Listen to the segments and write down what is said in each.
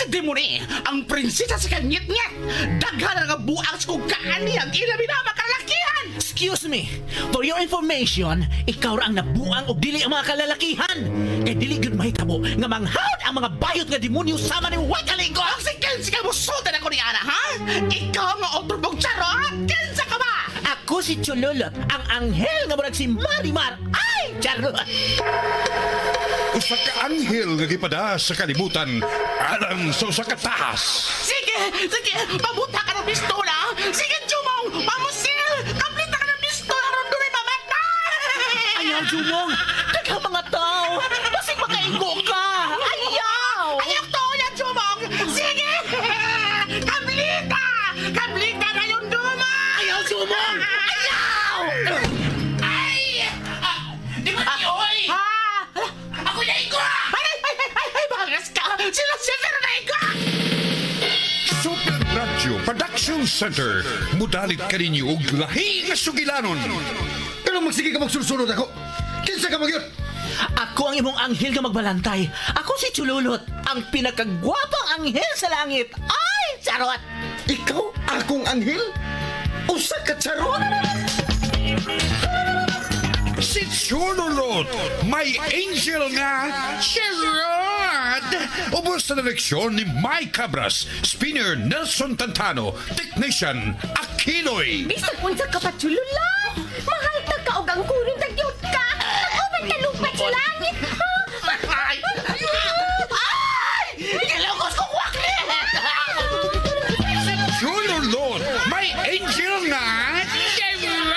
si Demone, ang prinsesa sa kanyit-nyet. Daghan nga buang sa kukaan niyang ilabi na makalakihan. Excuse me, for your information, ikaw ra ang nabuang og dili ang mga kalalakihan. Kay dili gyud mahitabo nga manghawd ang mga bayot nga demonyo sama ni Wakalingo. Ang si Kensi ka musultan ako ni Ana, ha? Ikaw nga otro charot! Kinsa ka ba? Ako si Chululot, ang anghel nga murag si Marimar. Ay, charot! Usa ka anghel nga gipada sa kalibutan alang sa usa ka tahas. Sige, sige, pabuta ka ng pistola. Sige, Jumong, pamusil! Kaplita ka ng pistola, ron doon mamatay! Ayaw, Jumong! Daghang mga tao! Basig makaigo ka! Ayaw! Ayaw to, yan, Jumong! Sige! Kablita! Kablita na yung duma! Ayaw, Jumong! Ayaw! Ay! Di ba oy? Ha? Ako na igo! Ay, ay, ay, ay, ay, bangas ka! Sila si Fernando! Super Radio Production Center. Mudalit kaninyo og lahi nga sugilanon. Pero magsige ka magsulsulod ako. Kinsa ka magyot? Ako ang imong anghel nga magbalantay. Ako si Chululot, ang pinakagwapang anghel sa langit. Ay, charot! Ikaw akong anghel? Usa ka charot? Si Chululot, may angel nga Gerard! Ubos sa direksyon ni Mike Cabras, spinner Nelson Tantano, technician Aquinoy. Bisag unsa ka pa chululat. Mahal ta ka og ang kuron tagyot ka. Nag-uban ka lupat sa langit. Ay! Ay! Gilugos ko kwakli! Si Chululot, may angel nga Gerard!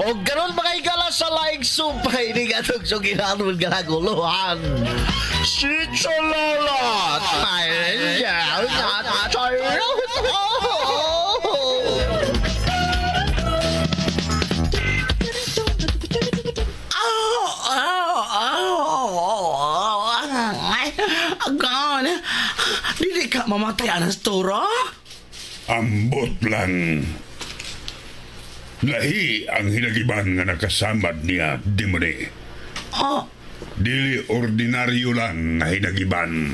O ganon mga higala sa laing sumpay ni atong sugilanon nga naguluhan. Si Chololot! Ay, yeah, charot! Oh, ay, agan. Dili ka mamatay anas turo? Ambot lang. Lahi ang hinagiban nga nakasamad niya, demone. Oh, Dili ordinaryo lang nga hinagiban.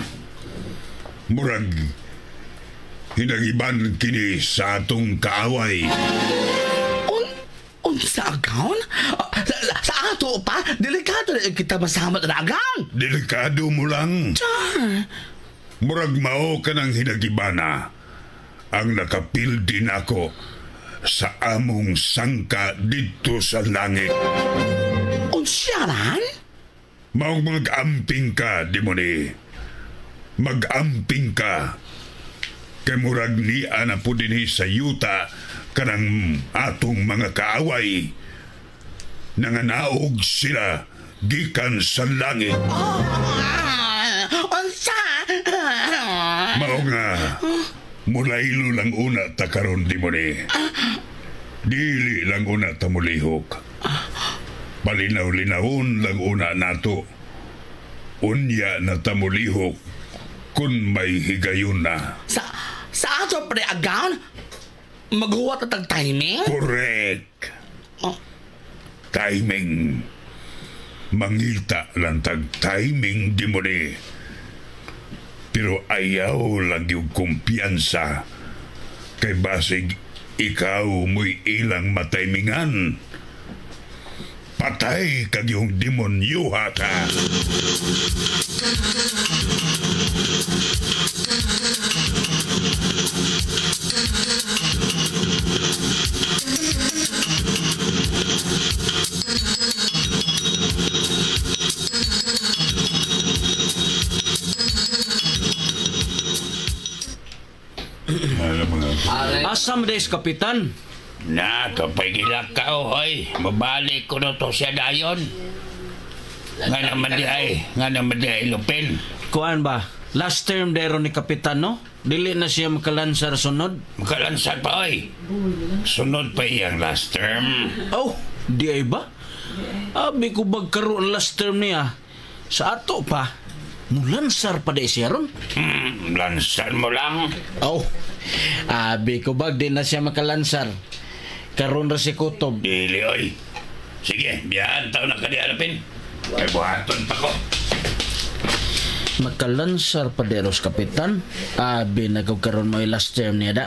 Murag, hinagiban kini sa atong kaaway. Unsa agaw? Sa ato pa, delikado na kita masamad na agaw. Delikado mo lang. Char. Murag mao ka ng hinagibana. Ang nakapildi nako sa among sangka didto sa langit. Unsyaran? Maong mag-amping ka, demone. Mag-amping ka. Kay murag niya na po dinhi sa yuta kanang atong mga kaaway. Nanganaog sila gikan sa langit. Unsa? Mao nga, mulaylo lang una ta karon, demone. Dili lang una ta mulihok. Palinaw-linawon lang una nato. Unya na ta mulihok kung may higayon na. Sa ato pre agaw, maghuwat at ang timing? Correct. Oh. Timing. Mangita lang tag timing, demone. Pero ayaw lang yung kumpiyansa. Kay basig ikaw mo'y ilang mataymingan. Patay kag yung demonyo hata. Asa mo days, Kapitan? Na, kapay gilakaw, hoy. Mabalik ko na to siya dayon. Nga naman di ay, nga naman di ay lupin. Kuan ba? Last term dero ni Kapitan, no? Dili na siya makalansar sunod. Makalansar pa, hoy. Sunod pa iyang last term. Oh, di ay ba? Abi ko bagkaroon last term niya. Sa ato pa, mulansar pa di siya ron. Lansan mo lang. Oh, abi ko bag di na siya makalansar. Karon ra si Kutob. Dili, oy. Sige, biyaan tao na kadiarapin. Kay buhaton pa ko. Makalansar pa di ros kapitan. Abi na ko karon mo last term niya da.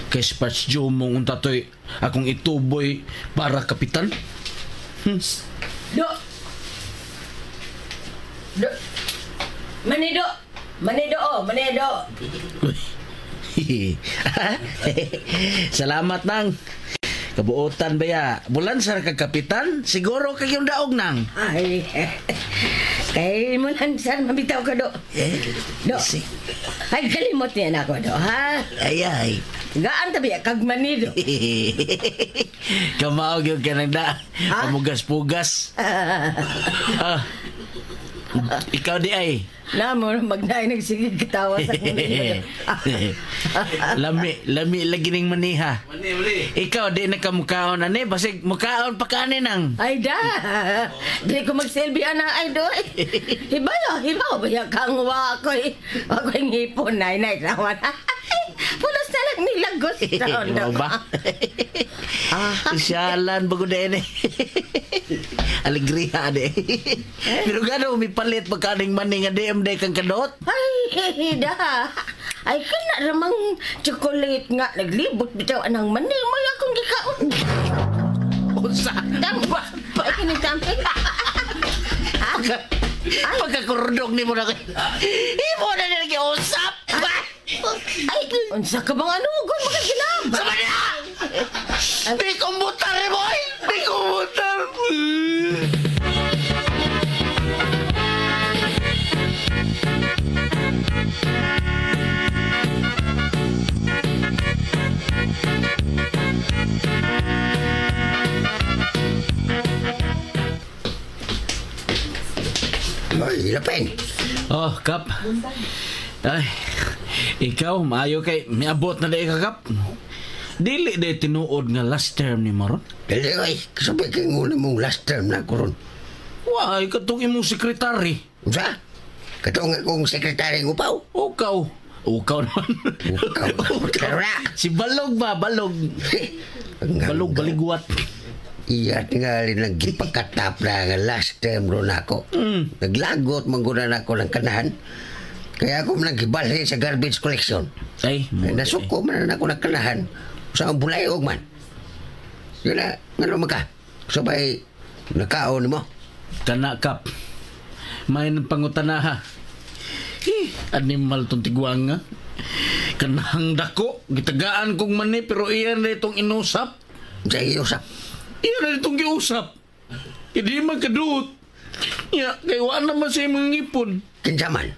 Kay Spats Joe mong unta to'y akong ituboy para kapitan. Do. Do. Manido. Manido, oh, manido. Uy. Salamat nang. Kabuotan ba ya? Bulansar ka kapitan? Siguro kay yung daog nang. Ay, kay mo lansar, mabitaw ka, do. Do. Ay, kalimot niya na ako, do, ha? Ay, ay. Gaan tabi, kag manido. Kamao gyud ka nang da. Pamugas-pugas. Ah. Ikaw di ay. Namo, magnaay nagsigig katawa sa kong Lami, lami lagi ning maniha. Ikaw di na ka mukaon ani, basig mukaon pa ka ani nang. Ay da, di ko magsilbi ana ay do. Hibayo, hibaw ba ya kang wa ako'y ako'y ngipon nay nay rawan. Pulos na lang nilagos. Mao ba? Isyalan bago na ini. Alegria ade. Pero gano umipalit pagkaning mani nga DM day kang kadot? Ay, da. Ay, kana ramang chocolate nga naglibot bitaw anang mani mo akong gikaon. Unsa? Tam, ay kini tampi. Pagkakurdog ni mo na ko. Imo na nila giusap. Ay, unsa ka bang ano? Gun makagilab. Sama na! Di kombutar eh, boy! Di kombutar! Hoy, Lapin. Oh, Kap. Ay, ikaw, maayo kay miabot na di ka, Kap. Dili di tinuod nga last term ni Maron. Dili, oy. Kasabay kay nguna mong last term na ko ron. Why, katong imong sekretary. Unsa? Katong akong sekretary upaw. Ukaw. Ukaw naman. Ukaw. Pero na. Si Balog ba? Balog. Balog, baligwat. Iya, tingali nang gipagkatap na nga last term ron ako. Naglagot man gud na ako ng kanahan. Kaya ako man gibalhin sa garbage collection. Ay, Ay, nasuko man na ako ng kanahan. Sa ang bulayog man. Yun na, ngano man ka? Sabay, nakaon mo. Kana, Kap. May nang pangutana ha. Hi, animal tong tigwang nga. Kanang dako, gitagaan kong mani pero iyan na itong inusap. Sa iusap. Iyan na itong giusap. Hindi man kaduot. Ya, kay wa naman sa imong ngipon. Kinsa man?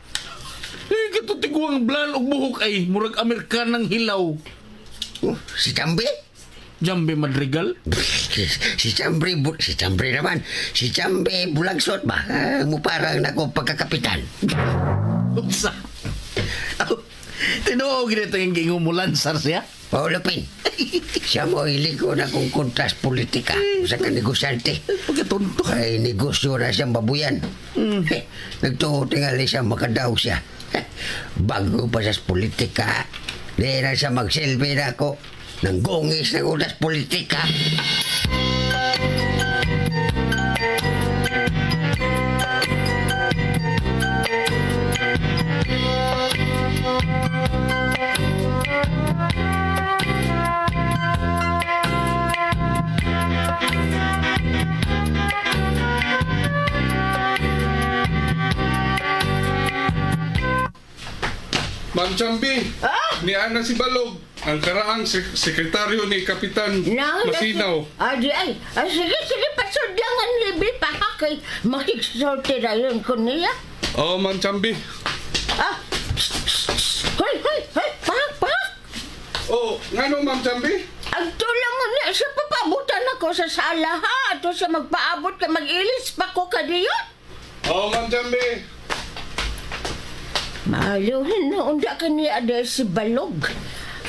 Eh, katong tigwang blan og buhok ay murag Amerikanang hilaw. Oh, si Chambi? Jambi Madrigal? Si Chambi, si Chambi naman. Si Chambi Bulagsot ba? Ah, mo parang nako pagkakapitan. Unsa? Oh, tinuog ginito yung gingumulansar siya? Oh, Lupin. Siya mo iliko na kong kontras politika sa ka negosyante. Pagkatonto. Ay, negosyo na siyang babuyan. Eh, nagtuo tingali siya, makadaw siya. Bago pa sa politika. Di na siya magsilbi na ako. Nanggungis ng udas politika. Ma'am Chambi, ni Ana si Balog, ang karaang sekretaryo ni Kapitan Masinaw. Ay, ay, ay, sige, sige, pasod lang ang libre pa ha, kay makiksorte na yun ko niya. Oo, Ma'am Chambi. Ah, hoy, hoy, hoy, pahak, pahak. Oh, ngano Ma'am Chambi? Ang tulang na siya papabutan ako sa sala ha. Ato siya magpaabot ka, mag-ilis pa ko kadiyon. Oo, Ma'am Chambi. Maaluhin na unda ka niya dahil si Balog.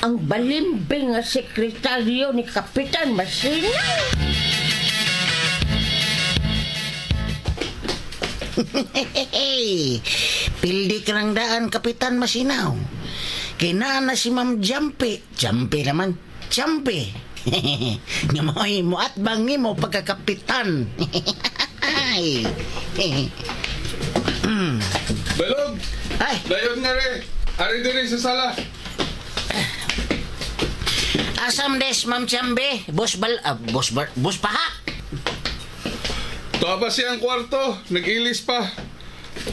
Ang balimbing nga sekretaryo ni Kapitan Masinaw. Pildi ka lang daan, Kapitan Masinaw. Kay naa na si Ma'am Jampi. Jampi naman. Jampi. Nga mo'y muatbang nimo pagkakapitan. Ay. Balog! Ay, Dayon nga re! Ari diri sa sala. Asam des, Ma'am Chambe. Boss bal, boss bar, boss pahak. Tuwa pa siyang kwarto, nag-ilis pa.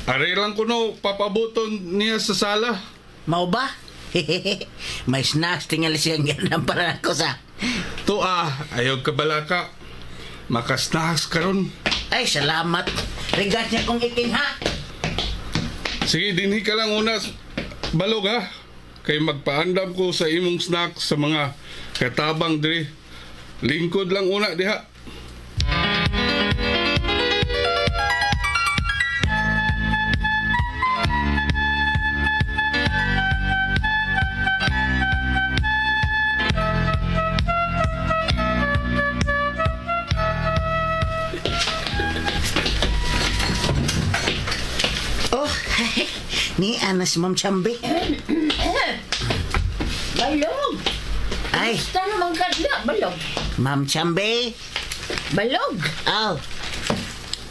Ari lang kuno papabuton niya sa sala. Mao ba? May snacks tingali siyang ganang para ako sa. Tuwa, ayaw ka balaka. Makasnacks karon. Ay, salamat. Regards niya kong iking ha. Sige, dinhi ka lang una, Balog ha. Kay magpaandam ko sa imong snacks sa mga katabang diri. Lingkod lang una diha. Oh, ni Ana si Ma'am Chambe. Balog! Ay, Basta naman kadla, balog. Ma'am Chambe. Balog! Oh,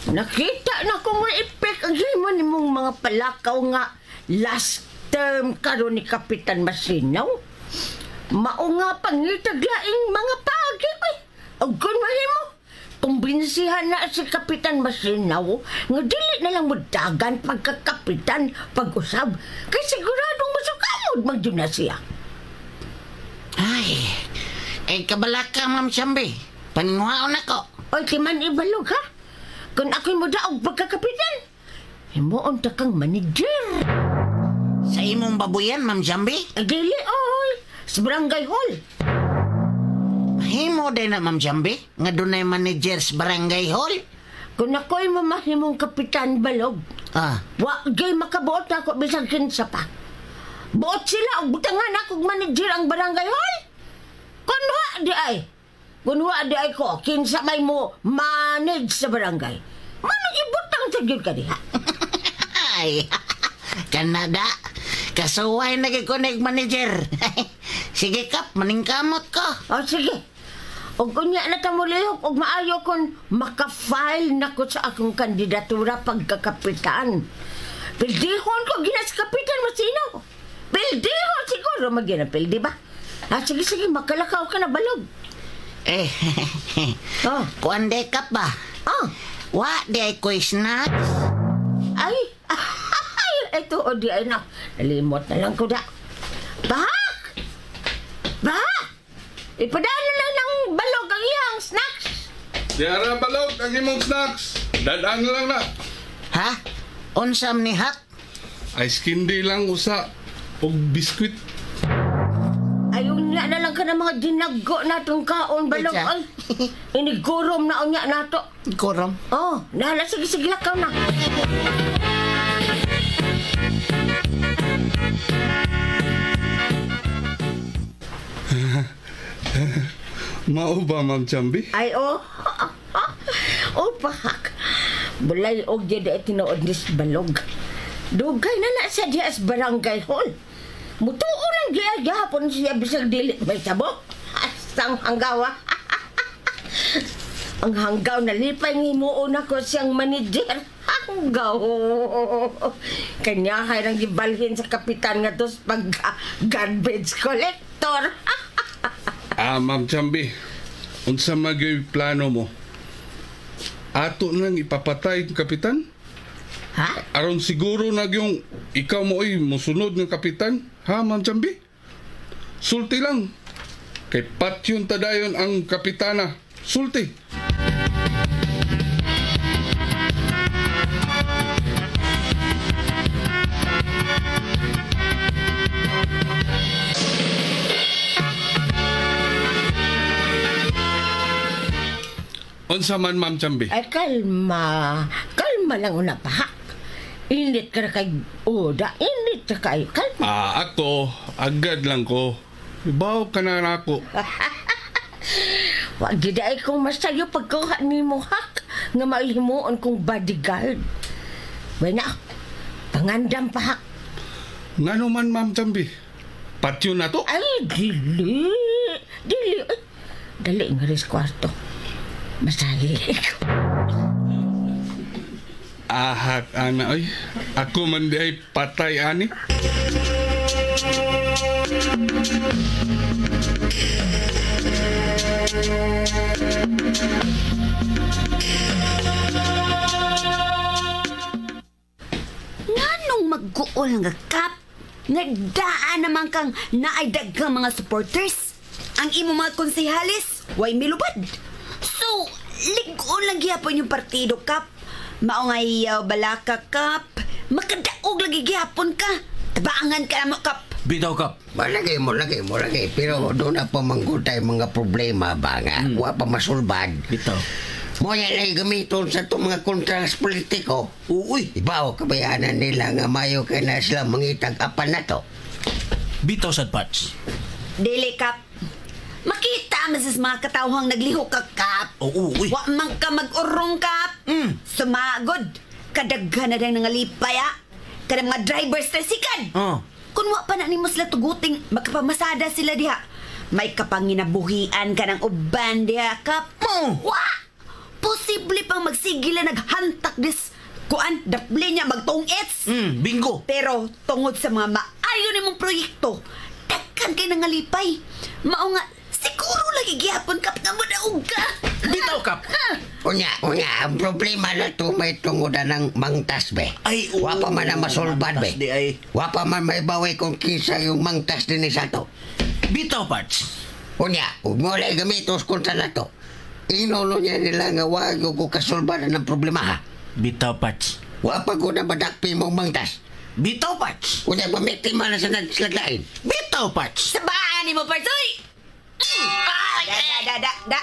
Nakita na ko nga epek ang himo nimong mga palakaw nga last term karon ni Kapitan Masinaw. Mao nga pangitag laing mga pagi oy. Og kun mahimo kumbinsihan na si Kapitan Masinaw nga dili na lang modagan pagkakapitan pag-usab kay siguradong masukamod magyud na siya. Ay, ay kabalaka, Ma'am Chambe. Paninguhaon ako. Oy, timan ibalog ha. Kung ako'y modaog pagkakapitan, himuon ta kang manager. Sa imong babuyan, Ma'am Chambe. Ay, dili, oy. Sa barangay hall. Himo din na, Ma'am Chambe, nga dunay manager sa barangay hall. Kung ako'y mamahimong kapitan balog, Ah, wa gay makabuot na ako bisag kinsa pa. Buot sila og butangan akong manager ang barangay hall. Kunwa di ay. Kunwa di ay ko, kinsa may mo manage sa barangay. Manong ibutang sa gyud ka diha. ay, Kanada. Kasuway na kay ko manager. Sige, Kap, maningkamot ko. O sige. Og unya na ta mo lihok og maayo kon maka-file na ko sa akong kandidatura pagkakapitan. Pildihon ko ginas kapitan Masino. Pildihon siguro magina pildi ba? Ah, sige sige makalakaw ka na balog. Eh, Oh. kuan de, Kap ba? Ah, Wa, di ay ko'y snacks. ay, ay, ito o di ay na. Nalimot na lang ko da. Bahak! Bahak! Ipadala na ng balog ang iyang snacks. Diara Balog ang imong snacks. Dadaan na lang na. Ha? Unsam ni Hak? Ice candy lang usa og biskwit. Ayun nga na lang ka ng mga dinago natong kaon balog. Ay, Ay, inigurom na unya nato. Korom. Oh, nahala sige sige lakaw na. Mao ba, Ma'am Chambi? Ay, oh. Oh, pahak. Bulay og di ay tinuod ni balog. Dugay na na sa diya sa barangay hall. Mutuo lang diya gihapon siya bisag dili may sabok. Asang hanggawa. Ang hanggaw na lipay ngimuon ako siyang manager. Hanggaw. Kanya hay nang gibalhin sa kapitan nga tos pag garbage collector. Ah, Ma'am Chambi, unsa magyoy plano mo? Ato nang ipapatay ang kapitan? Ha? Aron siguro na yung ikaw mo ay musunod ng kapitan, ha, Ma'am Chambi? Sulti lang. Kay patyon tadayon ang kapitana. Sulti. Unsa man, Ma'am Chambi? Ay, kalma. Kalma lang una pa. Init ka na kay Oda. Init ka kayo. Kalma. Ah, ako, agad lang ko. Ibaw ka na nako. Wag gid ay kong masayo pagkuha ni mo hak nga mahimuon kong bodyguard. Wala. Pangandam pa hak. Ngano man, Ma'am Chambi? Patyo na to? Ay, dili. Dili. Ay, dali nga rin sa kwarto. Masahi ko. Ahak, ana, oy. Ako man di ay patay, ani. Nganong magguol nga kap? Nga daan naman kang naay daghang mga supporters. Ang imo mga konsehalis, way milubad. So, lig-on lang gihapon yung partido, kap. Mao nga iyaw balaka, kap. Makadaog lagi gihapon ka. Tabangan ka na mo, kap. Bitaw, Kap. Malagay mo, lagay mo, lagay. Pero doon na pa manggutay mga problema ba nga. Wa pa masulbad. Bitaw. Mo yan ay gamiton sa itong mga kontras politiko. Uy. Ibaw, kabayanan nila nga mayo kay na sila mangitag apan na to. Bitaw sad, Parts. Dili, kap. Makita man sa mga katawhang naglihok ka, kap. Oo, uy. Wa man ka mag-urong, kap. Sumagod. Kadaghan na rin nangalipay, ah. Kada mga drivers tricycle. Oh. Kung wa pa na nimo sila tuguting, magkapamasada sila diha. May kapanginabuhian ka ng uban diha, kap. Mo! Wa! Posible pang magsigila naghantak dis. Kuan, daple niya magtuong its. Bingo. Pero tungod sa mga maayo nimong proyekto, daghan kay nangalipay. Mao nga, siguro lagi gihapon kap nga mo daog ka. Bitaw, Kap. Unya, unya, ang problema na to may tungod na ng mangtas be. Ay, oo. Wa pa man na masulbad be. Mangtas di ay. Wa pa man maibawi kung kinsa yung mangtas din sa to. Bitaw, Parts. Unya, ug mo lang gamitos kontra na to. Inulo niya nila nga wa ko kasulbad ng problema ha. Bitaw, Parts. Wa pa ko na madakpi mong mangtas. Bitaw, Parts. Unya, mamiktima na sa nagslaglain. Bitaw, Parts. Sabaan nimo, Parts. Uy! Ay, da, da, da, da.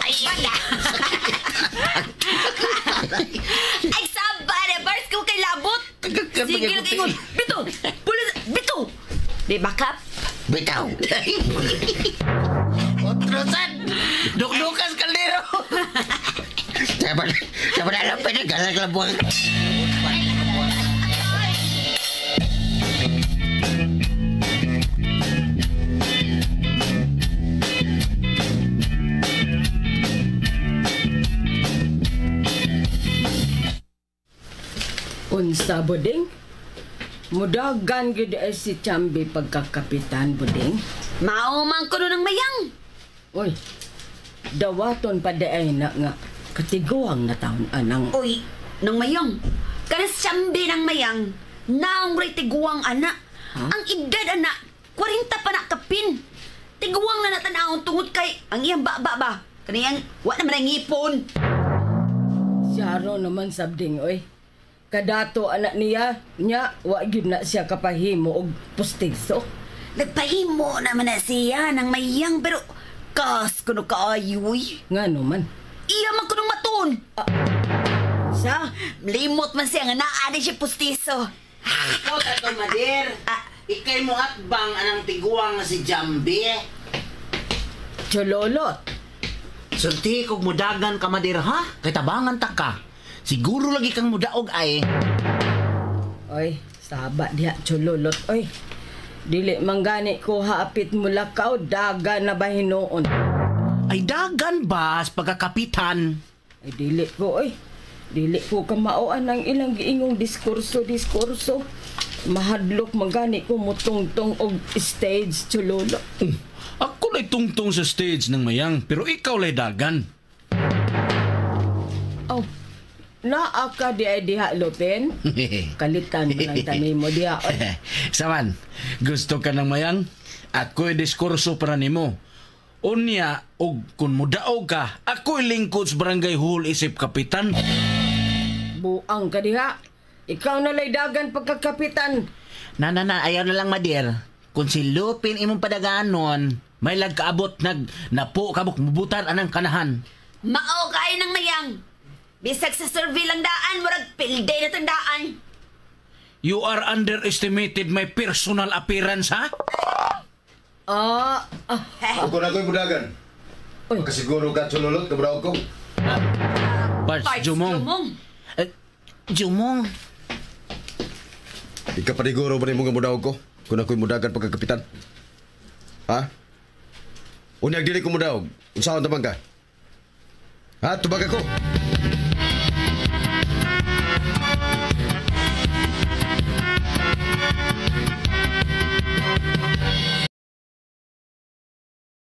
Ay, banda. Ay, saba na, Parts, kung kay labot. Sige lang ingon. Bito! Pulis, bito! Di ba, Kap? Bitaw. Otro sad. Dukdukas kaldero. Sabi sabi na lang pwede galag labuan. Unsa, Buding? Mudagan gid ay si Chambi pagkakapitan, Buding. Mao man kuno ng mayang. Uy, dawaton pa di ay na nga katiguang na taon anang. Uy, nang mayang. Kana siyambi ng mayang, naong ray tiguang ana. Ang edad ana, 40 pa na kapin. Tiguang na natanawon tungod kay ang iyang baba ba. Kaniyang wa naman ang ngipon. Siyaro naman sabding, oy. Kadato anak niya, nya wa gyud na siya kapahimo og pustiso. Nagpahimo naman na siya ng mayang pero kas kuno kaayo uy. Ngano man? Iya man kunong maton. Sa? Limot man siya nga naa di siya pustiso. Ikaw tato, Madir. Ikay mo atbang anang tiguang nga si Jambi. Chololot. Sulti kog mudagan ka, Madir, ha? Kay tabangan ta ka. Siguro lagi kang mudaog ay. Oy, saba diha chololot, oy. Dili man gani ko haapit mo lakaw, daga na ba hinuon? Ay dagan ba sa pagkakapitan? Ay dili ko, oy. Dili ko kamaoan ang ilang giingong diskurso, diskurso. Mahadlok man gani ko mutungtong og stage chololot. Ako lay tungtong sa stage ng mayang, pero ikaw lay dagan. Oh, naa ka di ay diha, Lupin? Kalitan mo lang tanim mo diha. Oy. Saman, gusto ka ng mayang? Ako'y diskurso para nimo. Unya, og kung mudaog ka, ako'y lingkod sa barangay hall isip kapitan. Buang ka diha. Ikaw na lay dagan pagkakapitan. Na na na, ayaw na lang, Madir. Kung si Lupin imong padaganon, May lagkaabot nag napo kabuk mubutan anang kanahan. Mao kayo ng mayang. Bisag sa survey lang daan, murag pilde na tandaan. You are underestimated my personal appearance, ha? Ah, ah. Ako na ko'y budagan. Uy. Makasiguro ka sululot, kabraw ko. Parts Parts Jumong. Jumong. Jumong. Ikapaniguro ba nimo nga mudaog ko kung ako'y mudagan pagkakapitan? Ha? Unyag dili ko mudaog. Unsaon tamang ka? Ha? Tubag ako.